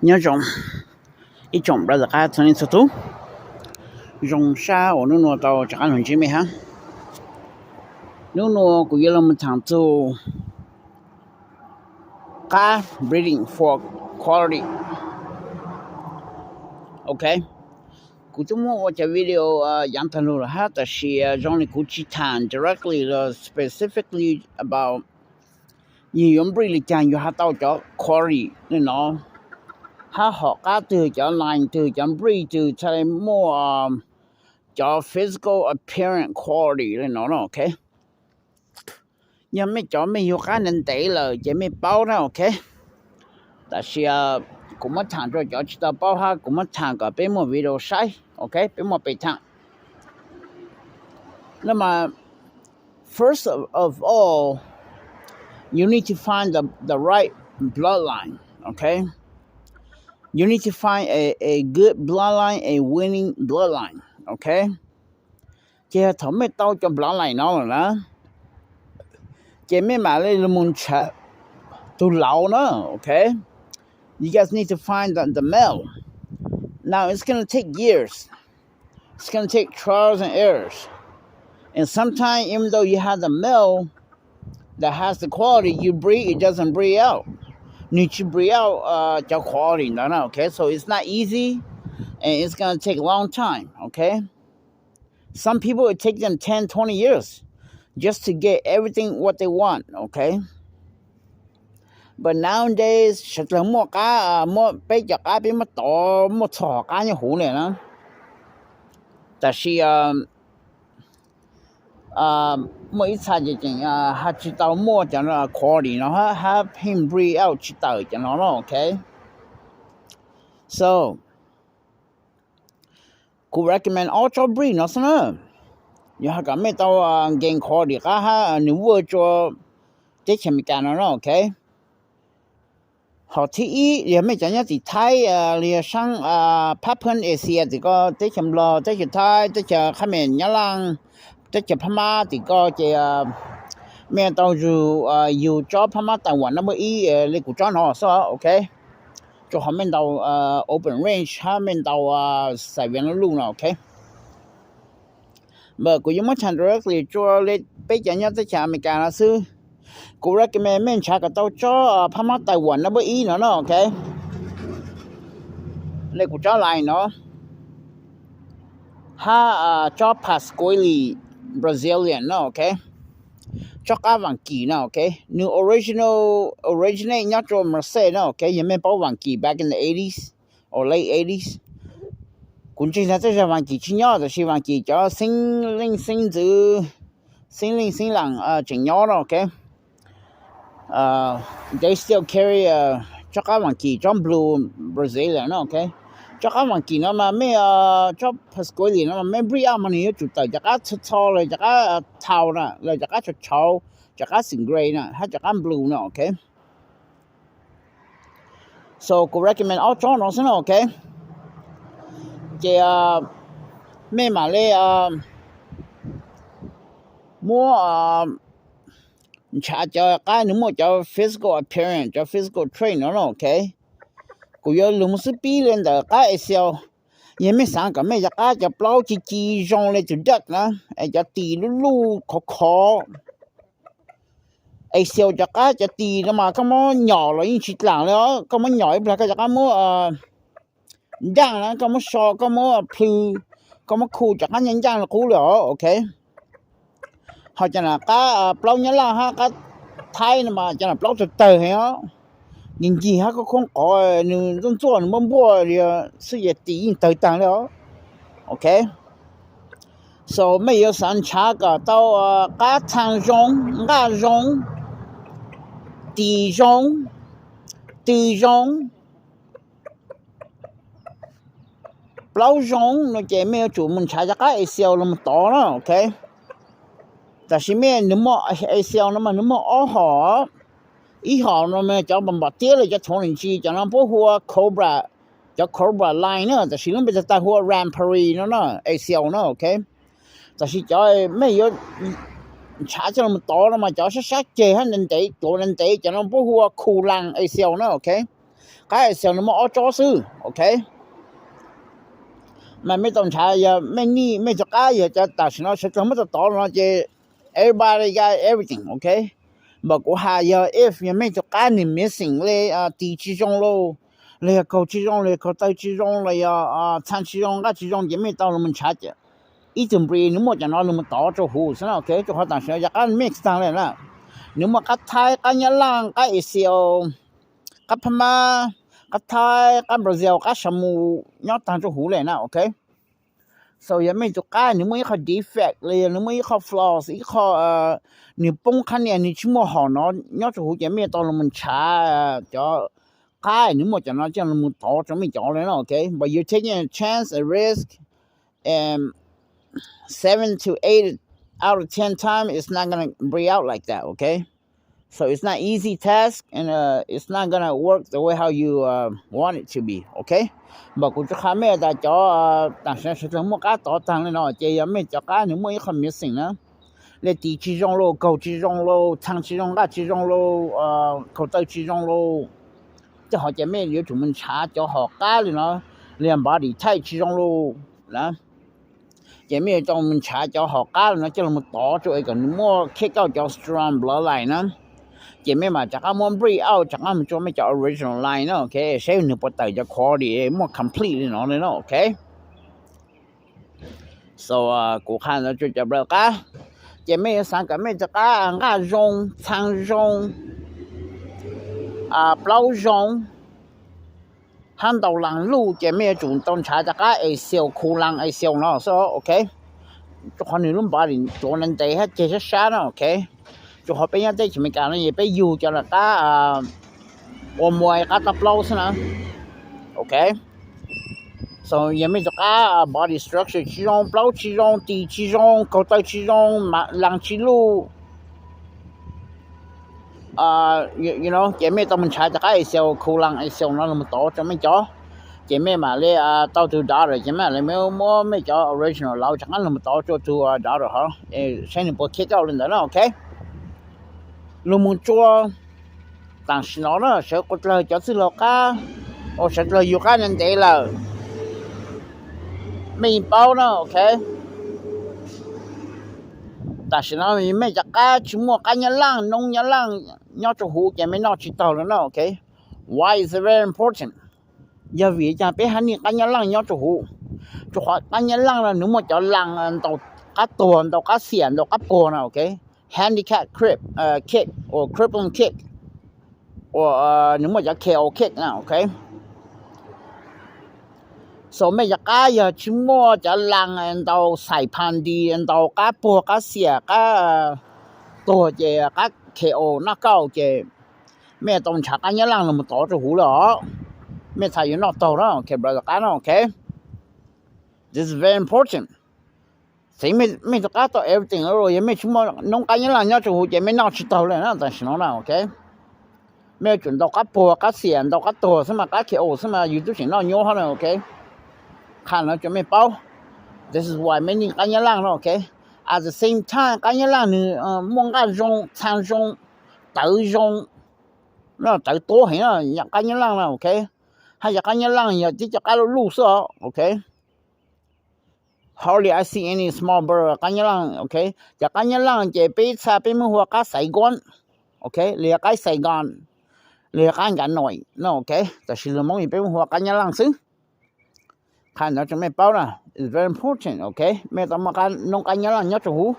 Nyob zoo ib tsoom brother qab txhua leej txhua tug, zoo sab uas hnub nua tau rov qab los ntsib mej hab. Hnub nua kuv yuav los mus thaam txug qab breeding for quality. Ok, kuv twb muab ua cov video yaav taag lug lawm hab, tab sis zoo li kuv tsi thaam directly los specifically about yug yuav breed li caag yug has tau cov quality le no, hab hom qab twg, cov line twg, cov breed twg txhaj le muaj cov physical appearance quality le no no, ok. Yog mej cov mej yug qab ntev ntev lawm ces mej paub na, ok. Tab sis kuv muab thaam rua cov tsi tau paub hab kuv muab thaam kom peb muaj video saib, ok, peb muaj peg thaam. No mas, first of, of all, you need to find the, the right bloodline, ok. You need to find a, a good bloodline, a winning bloodline, ok. Ces thaum mej tau cov bloodline no lawm na, ces mej mam le lug mus nrhav tug laus na, ok. You guys need to find the, the male. Now it's gonna take years. It's gonna take trials and errors. And sometimes, even though you have the male that has the quality, you breed, it doesn't breed out. Nwg tsi breed out cov quality ntawd na, ok. So it's not easy, and it's gonna take a long time, ok. Some people, it take them ten, twenty years just to get everything what they want, ok. But nowadays, sawv dlawg muaj qab, muaj peb cov qab, peb muab tov muaj txhua hom qab nyob huv le na. Tab sis muaj ib txha ces tseem has tsi tau muaj cov quality no hab, hab pheej breed out tsi tawm cov no no, ok. So kuv recommend ob tsob breed no xwb na. Yog has kom mej tau nkees quality qab hab nwg vuag rua teb chaws Amelikas no no, ok. Hom thib ib, yog mej cov nyob tim Thaib, los yog saab phab phab Asia tim ko, teb chaws Nplog, teb chaws Thaib, teb chaws Qhab Mem Nyab Laaj, teb chaws Phab Mab tim ko ces mej tau yug, yug tsob Phab Mab Taiwan number ib le kuv tsob no xwb, ok. Rua qhov mej ntau open range hab mej ntau Saipan lub luj no, ok. But kuv yuav muab thaam directly rua le peb cov nyob teb chaws Amelikas no xwb. Kuv recommend mej nrhav kom tau tsob Phab Mab Taiwan number ib no no, ok. Le kuv tsob line no, hab tsob Pasqualey Brazilian no, ok. Tsob qab Vaas Kis no, ok. Nwg original, originate nyob rua Merced no, ok. Yog mej paub Vaas Kis back in the eighties or late eighties. Kuv ntseeg tas tej zag Vaas Kis tsi nyob, tab sis Vaas Kis cov xeeb leej xeeb ntxwv, xeeb leej xeeb laam tseem nyob no, ok. They still carry tsob qab Vaas Kis, tsob blue Brazilian no, ok. Tsob qab Vaas Kis no mas mej, tsob Pasqualey no mas mej breed out mas nwg yuav tsum tawm cov qab txho txho, los cov qab thaus na, los cov qab tshauv tshauv, cov qab singlet na, hab cov qab blue no, ok. So kuv recommend ob tsob no xwb no, ok. Ces mej mam le muab nrhav cov qab nwg muaj cov physical appearance, cov physical trait no no, ok. Kuv yuav lug moog xub pib le ntawm qab Axial. Yog mej xaav kom mej cov qab cov plaub ci ci zoo le tug duck na, es cov tis lub luj khov khov. Axial cov qab cov tis no mas koj muab nyom los yeej tsi dlaam le os. Koj muab nyom ib plag koj cov qab muab ncaaj na, koj muab so, koj muab plhws, koj muab khu cov qab ncaaj ncaaj li qub le os, ok. Ho cov qab plaub Nyab Laj hab qab Thaib no mas cov plaub tawg tawg heev os. Ncig ncig hab khoob khoob qhov, nwg ntxuaj ntxuaj nwg npuaj npuaj li xwb ces tis yeej tawg taag le os, ok. So mej yuav xaav nrhav kom tau qab txhaa zoo, nqaj zoo, tis zoo, tw zoo, plaub zoo no ces mej yuav tsum mus nrhav cov qab Axial los tod na, ok. Tab sis mej, nwg muaj Axial no mas nwg muaj ob hom. Ib hom no mas cov npom npom tiab le cov thuv ntsis, cov no puab hu ua Cobra, cov Cobra line na, tab sis lub npe tag tag hu ua Rampari no na, Axial na, ok. Tab sis cov mej yuav nrhav coj los tod no mas cov sab sab ceg hab ntev ntev, tuav ntev ntev, cov no puab hu ua Kulan Axial na, ok. Qab Excel nws muaj ob tsob xwb, ok. Mas mej tau ntshav yog mej nij mej cov qab yog cov tam sim no sawv dlawg muab tau tov no ces everybody got everything, ok. Npam kuv has yog if yog mej tus qab nws missing li, tis tsis zoo lauj, los yog kaug tsis zoo, los yog kaug taw tsis zoo, los yog txhaa tsis zoo, nqaj tsis zoo ces mej tau los mus ntshav ib tug breed nws muaj cov no los mus tov rau huv xwb na, ok. Rau qhov tam sim no cov qab mix taag le na, nws muaj qab Thaib, qab Nyab Laaj, qab Asia, qab Phab Mab, qab Thaib, qab Brazil, qab Samu nyob taag rau huv le na, ok. So yog mej tus qab nws muaj ib qho defect los yog nws muaj ib qho flaws, ib qho nws poob qhab nias, nws tsis muaj hom no nyob rau huv ces mej tau los mus ntshav cov qab nws muaj cov no coj los mus tov rau mej cov le na, ok. But you're taking a chance, a risk, and seven to eight out of ten times it's not gonna breed out like that, okay? So it's not easy task, and uh, it's not gonna work the way how you uh, want it to be, okay? Npam kuv tsuas qha mej tas cov tam sim no sawv dlawg muaj qab tov taag le no ces yog mej cov qab nws muaj ib qho missing na, le tis tsis zoo lauj, kaug tsis zoo lauj, txhaa tsis zoo, nqaj tsis zoo lauj, kaug taw tsis zoo lauj, tej hov ces mej yuav tsum mus ntshav cov hom qab li no, li body type tsis zoo lauj na. Ces mej yuav tsum mus ntshav cov hom qab li no coj los tov rau es kom nws muaj kick out cov strong bloodline na. Ces mej mam rov qab muab breed out rov qab mus rau mej cov original line na, ok, saib nws puas tawm cov quality muaj complete li no li na, ok. So kuv qha ntawd rau cov brother qab, ces mej yuav xaav kom mej cov qab nqaj zoo, txhaa zoo, plaub zoo, hab ntau laag luj ces mej yuav tsum tau ntshav cov qab Asia, khu laag Asia no xwb, ok. Rau qhov nws lub npav li tuav ntev ntev hab ceg sab sab na, ok. Rau qhov peb nyob teb chaws Amelikas no es peb yug cov qab ua muaj qab toj plaub xwb na, ok. So yog mej tus qab body structure tsis zoo, plaub tsis zoo, tis tsis zoo, kaug taw tsis zoo, laag tsis luj, ces mej tau mus ntshav cov qab Asia, khu laag Asia no los tov rau mej cov, ces mej mam li tau tus daughter ces mej mam li muab mej cov original love rov qab los tov rau tus daughter hov, saib nws puas kick out li ntawd na, ok. Lug moog tsua tam sim no na, sawv dlawg cov txwj laug qab, uas sawv dlawg yug qab ntev lawm, mej yeej paub na, ok. Tam sim no mej cov qab tsis muaj qab Nyab Laaj, noob Nyab Laaj nyob rau huv ces mej noj tsis taug lawm na, ok. Why is it very important? Yog vim caag peb hab nij qab Nyab Laaj nyob rau huv? Rau qhov qab Nyab Laaj no nws muaj cov laag ntau, qab tuag ntau, qab xiam ntau, qab puag na, ok. Handicap crip, kick, or crippling kick, or nws muaj cov K O kick na, ok. So mej cov qab yog tsis muaj cov laag ntau, xais phan nti ntau, qab puag qab xiam, qab tuag ces qab K O knockout ces mej tau ntshav qab Nyab Laaj los tov rau huv lawm os. Mej txhad yuav noj taug na, ok brother qab no, ok. This is very important. Txheev mej tus qab tau everything, yog mej tsis muaj noob qab Nyab Laaj nyob rau huv ces mej noj tsis taug lawm na tam sim no na, ok. Mej yuav tsum ntau qab puag qab xiam, ntau qab tuag xwb mas, qab K O xwb mas yus tub tseem noj nyuab hab na, ok. Qha no rau mej paub. This is why many qab Nyab Laaj no, ok. At the same time qab Nyab Laaj nws muaj nqaj zoo, txhaa zoo, tawv zoo, tawv tuab heev na, qab Nyab Laaj na, ok. Hab yog qab Nyab Laaj yog tib cov qab luj luj xwb os, ok. Hardly I see any small bird qab Nyab Laaj, ok. Cov qab Nyab Laaj ces peb txha peb muab hu ua qab Saigon, ok, los yog qab Saigon, los yog qab Nkav Noim no, ok. Tam sis lus Hmoob es peb muab hu ua qab Nyab Laaj xwb. Qha ntawd rau mej paub na, it's very important, ok. Mej tau muaj noob qab Nyab Laaj nyob rau huv.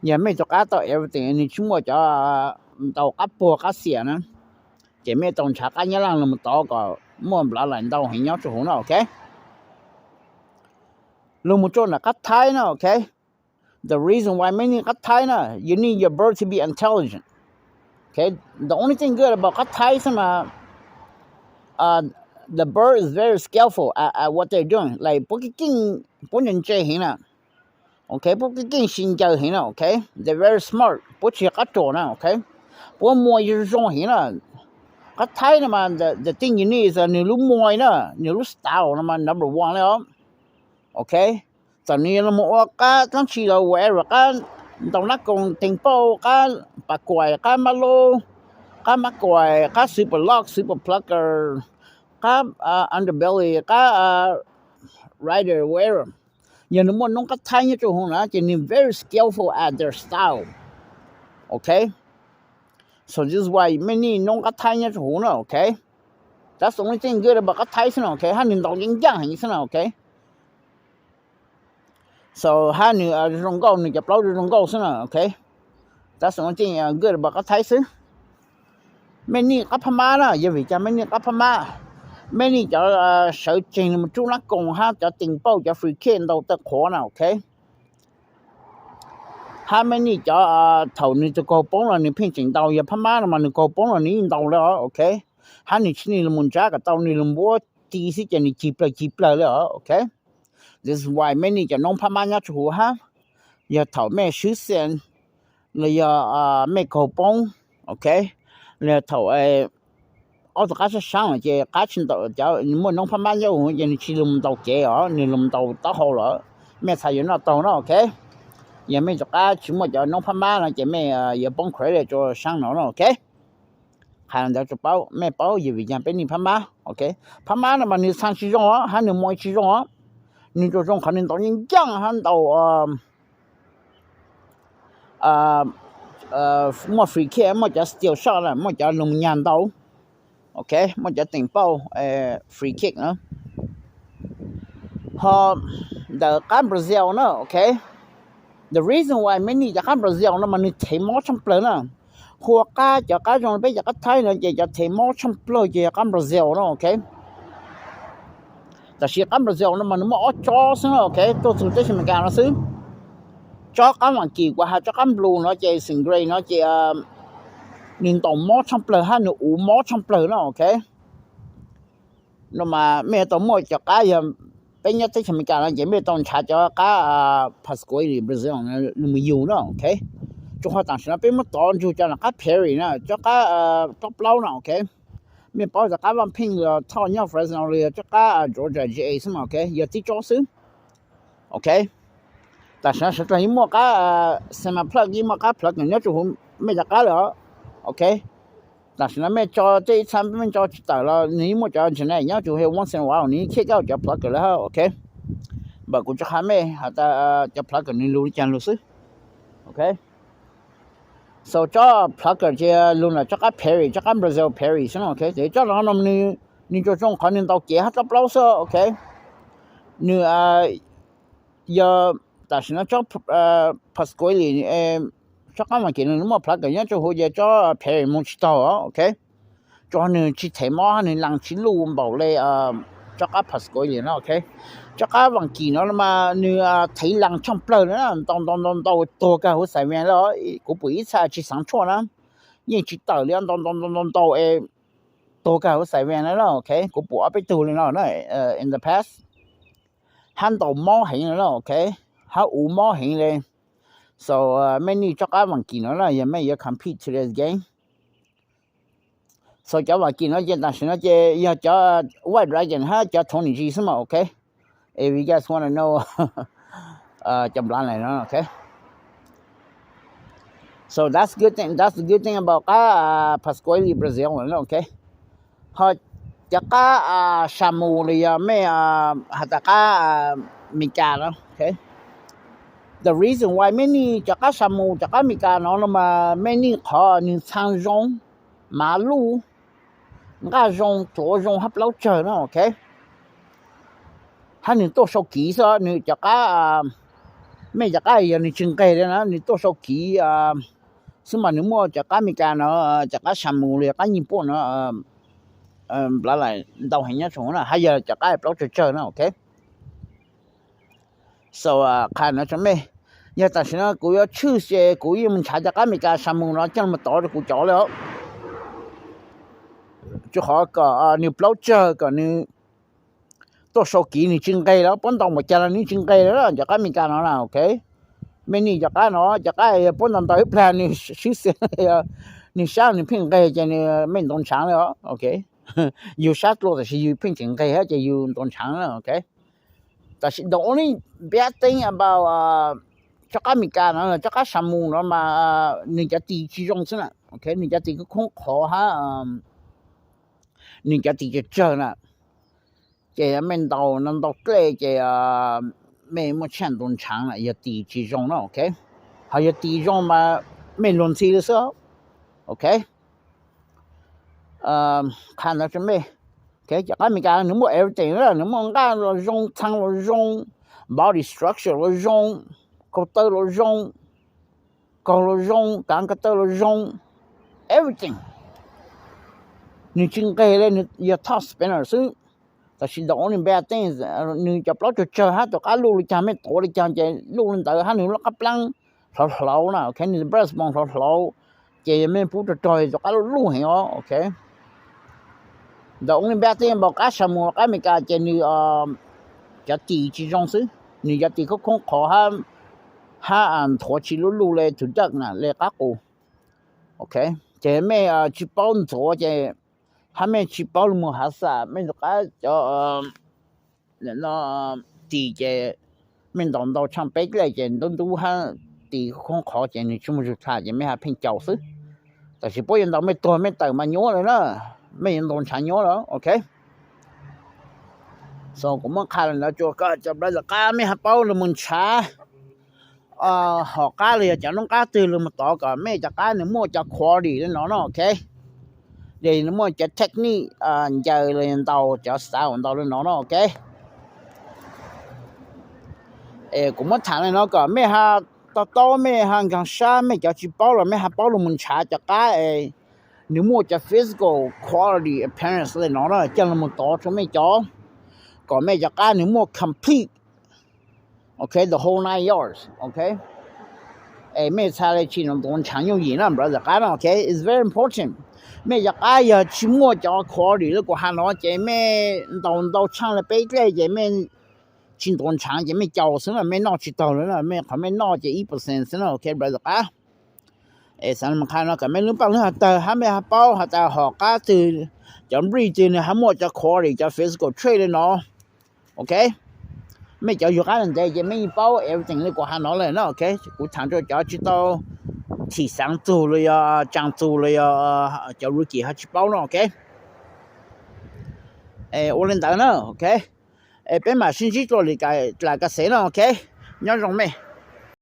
Yog mej tus qab tau everything, nws tsis muaj cov ntau qab puag qab xiam na, ces mej tau ntshav qab Nyab Laaj los tov kom muaj nplav laim ntau heev nyob rau huv na, ok. Lug mus rau ntawm qab Thaib na, ok. The reason why many qab Thaib na, you need your bird to be intelligent, ok. The only thing good about qab Thaib xwb mas, the bird is very skillful at, at what they're doing, like puab keej keej, puab ntse ntse heev na, ok, puab keej keej sib ncaws heev na, ok. They're very smart, puab tsis yog qab ruam na, ok. Puab muaj zoo zoo heev na. Qab Thaib no mas the, the thing you need is nws lub muaj na, nws lub style no mas number one le os, ok. Txawm nws yuav los ua qab dlaab tsi los whatever, qab ntaus nab koos, teeg pauj, qab pas kuais, qab mab lub, qab mab kuais, qab super lock, super plucker, qab underbelly, qab rider, whatever. Yog nws muaj noob qab thaib nyob rau hauv na ces nws very skillful at their style. Ok, so this is why many noob qab thaib nyob rau hauv na. Ok, that's the only thing good about qab thaib xwb na. Ok, hab nws ntaus ncaaj ncaaj heev xwb na. Ok, so hab nws zoo nkauj, nws cov plaub zoo nkauj xwb na. Ok, that's the only thing good about qab thaib xwb. Mej nij qab phab mab na, yog vim cas mej nij qab phab mab? Mej nij cov sawv tsees nws mus rub nab koos hab cov teem pauj cov free kick ntau tawg qhuav na. Ok, hab mej nij cov thaum nws tus kaug poob los nws pheej tseem ntaus, yog phab mab no mas nws kaug poob los nws yeej ntaus le os. Ok, hab nws tsis nij lug mus ntsab kom tau, nws lug npuab ti xwb ces nws cig plawg cig plawg le os. Ok, this is why mej nij cov noob phab mab nyob rau huv hab, yog thaum mej swb xees los yog mej kaug poob, ok, los yog thaum ob tug qab sab saab ces qab tsis ntaus, cov muaj noob phab mab nyob huv ces nws tsis lug mus ntaus cev os, nws lug mus ntaus taub hau lawm. Mej txhad yuav noj taug na. Ok, yog mej rov qab tsis muaj cov noob phab mab no ces mej yuav poob credit rua saab no na. Ok, qha ntawd rua paub, mej paub yog vim yog peb nij phab mab. Ok, phab mab no mas nws txhaa tsis zoo os hab nws mob tsis zoo os. Nws tsuas zoo qhov nws ntaus ncaaj ncaaj hab ntaus muaj free kick, muaj cov steal shot na, muaj cov lug nyag ntau. Ok, muaj cov teem pauj free kick na. Ho ntawm qab Brazil na. Ok, the reason why mej nij cov qab Brazil no mas nws thev mob tshaaj plawg na. Hu ua qab cov qab zoo peb cov qab thaib no ces cov thev mob tshaaj plawg ces yog qab Brazil no. Ok, tab sis qab Brazil no mas nws muaj ob tsob xwb na. Ok, tuaj txug teb chaws Amelikas no xwb. Tsob qab vaam kim kuas has tsob qab blue no ces, singlet no ces nws ntaus mob tshaaj plawg hab nws uv mob tshaaj plawg na. Ok, no mas mej yuav tau muaj cov qab, yog peb nyob teb chaws Amelikas no ces mej yuav tau nrhav cov qab Pasquale Brazil nws mus yug na. Ok, tsuas qhov tam sim no peb muab tov ntsug cov qab Perry na, tsob qab plaub na. Ok, mej paub cov qab vaaj pheej los thoj nyob Fresno los yog tsob qab Georgia G A xwb mas. Ok, yog tib tsob xwb. Ok, tam sim no sawv dlawg yeej muaj qab semi plug, yeej muaj qab plug nyob rua huv mej cov qab lawm os. Ok, tam sim no mej tso tej ib txha mej tso tsis tawm los nws yeej muaj cov genetic nyob rua huv once in a while nws yeej kick out cov plug lawm. Ok, npam kuv tso qha mej has tas cov plug nws lug li caag lug xwb. Ok, so tsob plug ces lug ntawm tsob qab Perry, tsob qab Brazil Perry xwb no. Ok, ces tsob no no nws tsuas zoo qhov nws ntaus cev hab tsob plaub xwb. Ok, nws yog tam sim no tsob Pasquale, tsob qab vaam kim nws muaj plug nyob rua huv ces tsob Perry moog tsis taug. Ok, tsuas nws tsis thev mob hab nws lees tsis luj npaum le tsob qab Pasquale no. Ok, tsob qab vaam kim no mas nws thev lees tshaaj plawg na, ntaus ntaus ntaus ntaus tuag kag huv xais vees le. Kuv pum ib txha tsis xaav tshuaj na, yeej tsis tawm li, ntaus ntaus ntaus ntaus ntaus es tuag kag huv xais vees na. Ok, kuv pum ob peb tug li no na in the past, hab ntaus mob heev le. Ok, hab uv mob heev le. So mej nij tsob qab vaam kim no na, yog mej yuav compete to this game, so cov vaam kim no ces tam sim no ces yog cov White Dragon hab cov Tony G xwb mas. Ok, if you guys wanna know cov bloodline no. Ok, so that's good thing, that's the good thing about qab Pasquale Brazil. Ok, ho cov qab Shamu los yog mej has tas qab Amelikas no. The reason why mej nij cov qab Shamu, cov qab Amelikas no no mas mej nij qhov nws txhaa zoo, mav luj, nqaj zoo, txuav zoo hab plaub tsawg na. Ok, hab nws tuaj sau kiv xwb, nws cov qab, mej cov qab yog nws tsis nqeg li na, nws tuaj sau kiv xwb mas nws muaj cov qab Amelikas no, cov qab Shamu los yog qab Nyij Pooj no, bloodline ntau heev nyob rua huv na, hab yog cov qab plaub tsawg tsawg na. Ok, so qha no rua mej, yog tam sim no kuv yuav tshwj ces kuv yeej mus nrhav cov qab Amelikas Shamu no coj los tov rua kuv cov le os, rua qhov kom nws plaub tsawg kom nws tuaj sau kiv nws tsis nqeg lawm, puab ntaus npaum cas los nws tsis nqeg lawm cov qab Amelikas no na. Ok, mej nij cov qab no, cov qab yog puab ntaus ntaus ib plag nws swb xees, nws sab nws pheej nqeg ces nws, mej ntaus ntshaav le os. Ok, yug sab dlua tab sis yug pheej tseem nqeg hab ces yug ntaus ntshaav na. Ok, tab sis the only bad thing about tsob qab Amelikas no, tsob qab Shamu no mas nws cov tis tsis zoo xwb na. Ok, nws cov tis khoob qhov hab nws cov tis tsawg tsawg na. Ces mej ntaus no ntaus dlej ces mej muaj chance ntaus ntshaav na, yog tis tsis zoo na, ok. Ho yog tis zoo mas mej luag ntxhi li xwb, ok. Qha ntawd mej, cov qab Amelikas nws muaj everything, nws muaj nqaj los zoo, txhaa los zoo, body structure los zoo, kaug taw los zoo, kaug los zoo, kav ko taw los zoo, everything. Nws tsis nqeg li, nws yog top spender xwb. Tab sis the only bad thing, nws cov plaub tsawg tsawg hab tom qab luj li caag, mej tuav li caag ces luj li ntawd hab nws lub qab plaab hlauv hlauv na, ok, nws breastbone hlauv hlauv, ces mej pub rog rog tom qab luj luj heev os, ok. The only bad thing npaum qab sa mus qab Amelikas ces nws cov tis tsis zoo xwb, nws cov tis khoob khoob qhov hab nthuav tsis luj luj le tus duck na le qab qus, ok. Ces mej tsis paub nthuav ces hab mej tsis paub lug mus hav xam, mej rov qab cov tis ces mej ntaus ntau tshaaj peb dlej ces ntub ntub hab tis khoob qhov ces nws tsis muaj zug dlha ces mej hab pheej caus xwb. Tab sis puab yuav ntaus mej tuag mej tawm mas nyuab lawm na, mej yuav ntaus ntshaav nyuab lawm, ok. So kuv muab qha le ntawd rua koj cov brother qab mej hab paub lug mus ntshav hom qab los yog cov noob qab twg lug mus tod kom mej cov qab nws muaj cov quality le no na, ok. Ces nws muaj cov technique ncaws los yog ntaus cov style ntaus le no na, ok. Es kuv muab thaam le no kom mej hab to taub, mej hab nkaag sab, mej cov tsis paub los mej hab paub lug mus ntshav cov qab es nws muaj cov physical quality appearance le no na, coj lug mus tod rua mej cov, kom mej cov qab nws muaj complete, ok, the whole nine yards, ok. Es mej txhad le tsis ntaus ntshaav yooj yim na brother qab no, ok, it's very important. Mej cov qab yog tsis muaj cov quality le kuv has no ces mej ntaus ntau tshaaj le peb dlej ces mej tsis ntaus ntshaav ces mej caus xwb na, mej noj tsis taug le na, mej qhov mej noj ces ib percent xwb na, ok brother qab. Es xaav le mus qha no kom mej lub paaj lub hov tawg hab mej hab paub has tas hom qab twg, cov breed twg nws hab muaj cov quality, cov physical trait le no, ok. Mej cov yug qab ntev ces mej yeej paub everything le kuv has no le na, ok. Kuv thaam rua cov tsis tau thim xaav txug los yog tsaa txug los yog cov rookie hab tsis paub no, ok. Ua le ntawd na, ok. Es peb mam sib ntsib dlua lwm dlaim kas xev no, ok. Nyob zoo mej.